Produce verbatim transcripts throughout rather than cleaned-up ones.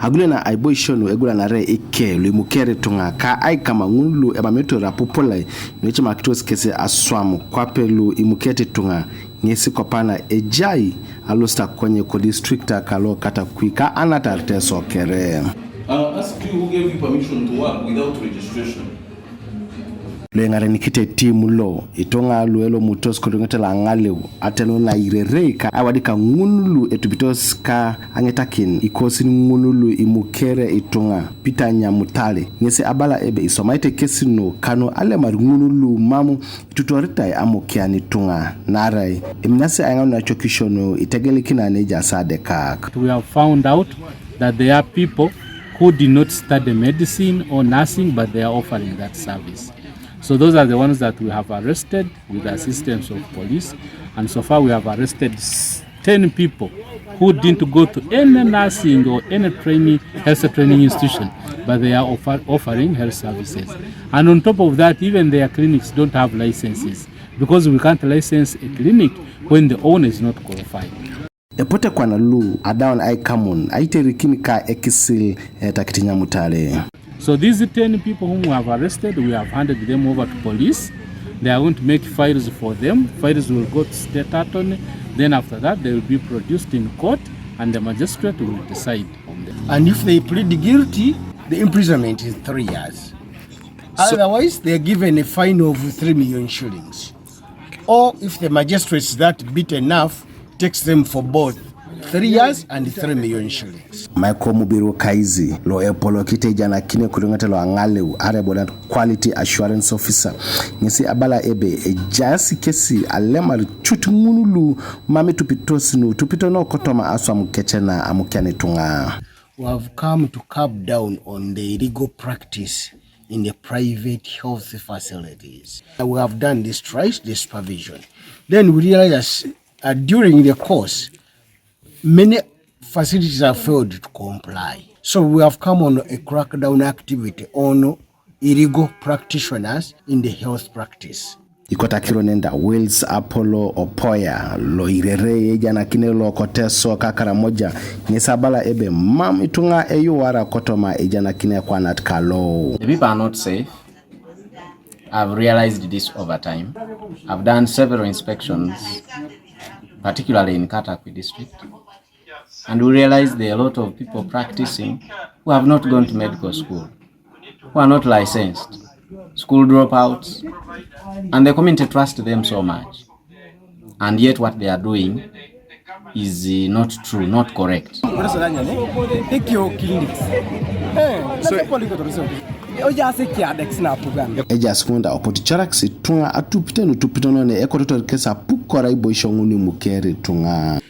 Agulen aiboisho nu egulanare ike lu imukere ituŋa ka aikama ŋun lu emamiotor apupulai nu ecamakitos kesi aswam kwape lu imukete ituŋa, ŋesi kopana ejai alosit akonye kodistrikta kalo Katakwi ka anatar Teso kere. I'll ask you who gave you permission to work without registration. Lo eŋarenikite tim lo ituŋa lu elomutos kodoŋete lo aŋaleu atenu nairerei ka aiwadika ŋun lu etupitos ka aŋetakin ikosin ŋun lu imukere ituŋa Peter Nyamutale ŋesi abala ebe isomaite kesi nu kanu alemar ŋun lu mam itutoritai amukian ituŋa naarai eminasi aiŋaun nacokisio nu itegelikina nejaas adekak. We have found out that there are people who did not study medicine or nursing, but they are offering that service. So those are the ones that we have arrested with the assistance of police, and so far we have arrested s-, ten people who didn't go to any nursing or any training, health training institution, but they are offer-, offering health services. And on top of that, even their clinics don't have licenses, because we can't license a clinic when the owner is not qualified. Epote kwana lu adaun aikamun aiterikin ka ekisil etakit Nyamutale. So these ten people whom we have arrested, we have handed them over to police. They are going to make files for them. Files will go to state attorney. Then after that, they will be produced in court and the magistrate will decide on them. And if they plead guilty, the imprisonment is three years. So otherwise, they are given a fine of three million shillings. Or if the magistrates that beat enough takes them for both three years and three million shillings. Michael Mubiru Kaizi lo epolokite ijanakine kuliŋete lo aŋaleu arai Bodan Quality Assurance Officer ŋesi abala ebe ejaas kesi alemar cut ŋun lu mam itupitos nu itupitono kotoma aswam kecena amukian ituŋa. We have come to crack down on the illegal practice in the private health facilities. We have done this twice, the supervision. Then we realize that, uh, during the course, many facilities have failed to comply. So we have come on a crackdown activity on illegal practitioners in the health practice. Ikotakiro nenda Wills Apollo Opoya lo irere ejanakine lo Koteso ka Karamoja ŋesi abala ebe mam ituŋa eyuwara kotoma ejanakine kwanat kalo. The people are not safe. I've realized this over time. I've done several inspections, particularly in Katakwi district. And we realize there are a lot of people practicing who have not gone to medical school, who are not licensed, school dropouts, and the community trust them so much. And yet what they are doing is, uh, not true, not correct. Ejaas kiadekis na apugan. Ejaas kunda opoticarak si ituŋa atupite nu itupitono ne ekototor kes apukora iboisio ŋun imukere ituŋa.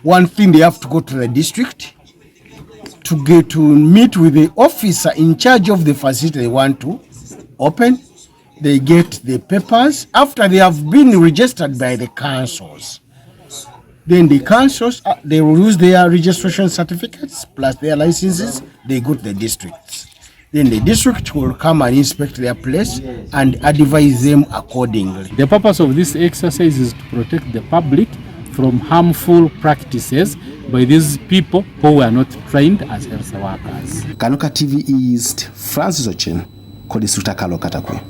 One thing, they have to go to the district to get to meet with the officer in charge of the facility they want to open. They get the papers after they have been registered by the councils. Then the councils, uh, they will use their registration certificates plus their licenses. They go to the districts. Then the district will come and inspect their place and advise them accordingly. The purpose of this exercise is to protect the public from harmful practices by these people who were not trained as health workers. Kanuka T V East, Francis Ochen, ko district kalo Katakwi.